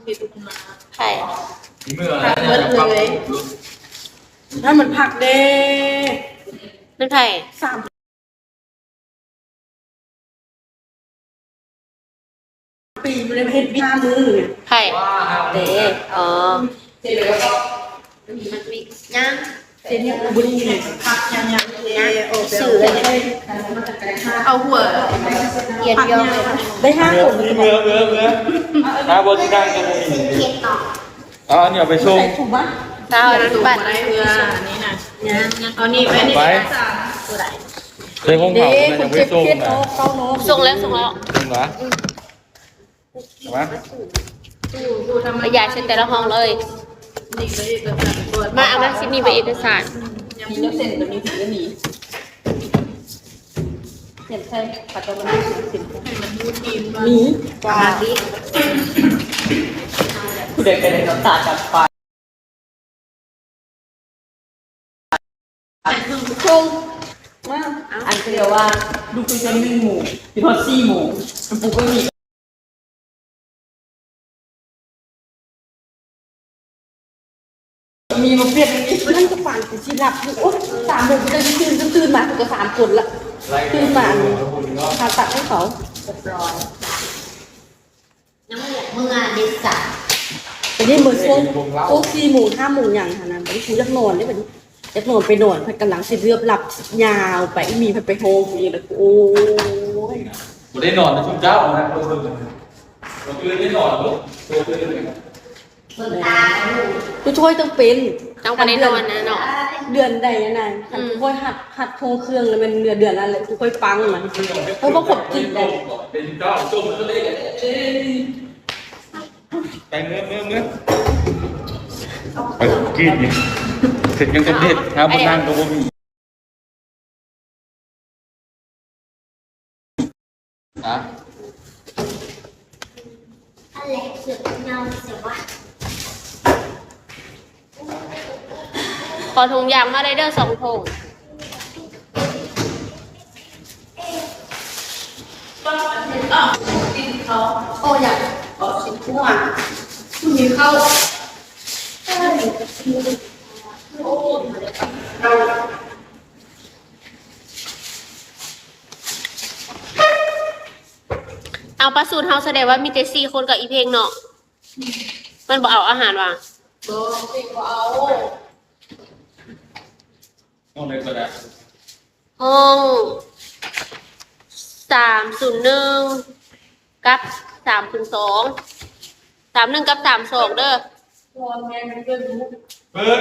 ໃຜ? ເມື່ອແລ້ວ ພັກເບິດເລີຍ ໃຫ້ມັນພັກເດ້ ແມ່ນໃຜ? ສາມ ປີ ມັນເຮັດວິຊາມື້ ໃຜ? ເດ້ ອໍ ມັນມີຫຍັງ? ເຮັດຫຍັງ? ບໍ່ໄດ້ຍິນ ພັກຫຍັງໆ ເອີ ຊື່ ເອົາຫົວ ຮຽນຢູ່ ໄດ້ຫ້າຄົນ ເມືອ ເມືອ ເມືອ ເມືອ ຫາບໍ່ທີ່ນັ່ງກໍບໍ່ມີ ເຮັດເນາະ ເອົາອັນນີ້ເອົາໄປສົ່ງ ໃສ່ຖົງບາດ ເອົາອັນນັ້ນບາດ ເອົານີ້ໄປ ໄປ ໃສ່ຂອງເຂົາ ເດ້ ເພິ່ນເກັບເຮັດອອກເອົາເນາະ ສົ່ງແລ້ວ ສົ່ງແລ້ວ ສົ່ງລະ ມາ ຂະຫຍາຍໃສ່ແຕ່ລະຫ້ອງເລີຍ ມາ ເອົາມາ ຊິໜີບເອກະສານ ຍັງມີເສັ້ນ ກໍມີເສັ້ນນີ້ ເສັ້ນໃສ່ ຂະເຈົ້າມັນມີເສັ້ນ ໃຫ້ມັນຮູ້ທີມ ມີ ວ່າ ຜູ້ໃດກໍໄດ້ນ້ຳຕາກັບປາກ. ອັນເພິ່ນສົ່ງມາ ອັນເຂົາເອີ້ນວ່າ ລູກເພິ່ນເປັນໜຶ່ງໂມງ ເປັນຮອດສີ່ໂມງ ມັນປຸກໄວ້ມີ ມີມາປ່ຽນອັນນີ້ ມັນກໍປານກູຊິຫຼັບຢູ່ ໂອ້ຍ ສາມໂມງ ເພິ່ນກໍຕື່ນ ຕື່ນມາ ເພິ່ນກໍສາມຄົນລະ ຕື່ນມາ ອັນນີ້ ຜ່າຕັດໃຫ້ເຂົາ ຮຽບຮ້ອຍ. ຍັງບໍ່ຢາກເມືອເດ້ສະ ບັດນີ້ມື້ຊ່ວງ ຊ່ວງສີ່ໂມງຫ້າໂມງຫຍັງຫັ້ນນະ ບັດນີ້ກູຢາກນອນເດ້ ບັດນີ້ຢາກນອນ ໄປນອນ ພັດກຳລັງຊິເຫຼືອບຫຼັບຍາວໄປ ອີ່ໝີ່ພັດໄປຮ້ອງອີກແລ້ວ ໂອ້ຍ ບໍ່ໄດ້ນອນນະຊຸມເຈົ້ານະ ເມື່ອຄືນໄດ້ນອນບໍ່? ເມື່ອຄືນ ຜູ້ຊ່ວຍຕ້ອງເປັນ ຕ້ອງບໍ່ໄດ້ນອນນະເນາະ ເດືອນໃດຫັ້ນນະ ຄັນຜູ້ຊ່ວຍຮັດ ຮັດໂຮງເຄື່ອງແລ້ວແມ່ນເດືອນນັ້ນແຫຼະ ຜູ້ຄ່ອຍປັງນະ ເພາະວ່າຄົບຈິດນະ ໄປເມືອ ເມືອ ເມືອ ໄປກິນນີ້ ເຮັດຫຍັງສຳເລັດ ຫາບໍ່ນັ່ງກໍບໍ່ມີ. ຮະ ອັນແລກສຸດເນົ່າສະຫວັດ ຂໍຖົງຢາງມາເລີຍເດີ ສອງຖົງ ໂອ້ ຢາກຂໍຊິນຂົ້ວ ມີເຂົ້າ ໂອ້. ເອົາ ປາສູດເຮົາສະແດງວ່າມີແຕ່ສີ່ຄົນກັບອີເພັງເນາະ ມັນບໍ່ເອົາອາຫານຫວາ? ບໍ່ ເພັງບໍ່ເອົາ ຫ້ອງໃດກໍໄດ້ ຫ້ອງສາມສູນໜຶ່ງກັບສາມສູນສອງ ສາມໜຶ່ງກັບສາມສອງເດີ ເບິ່ງ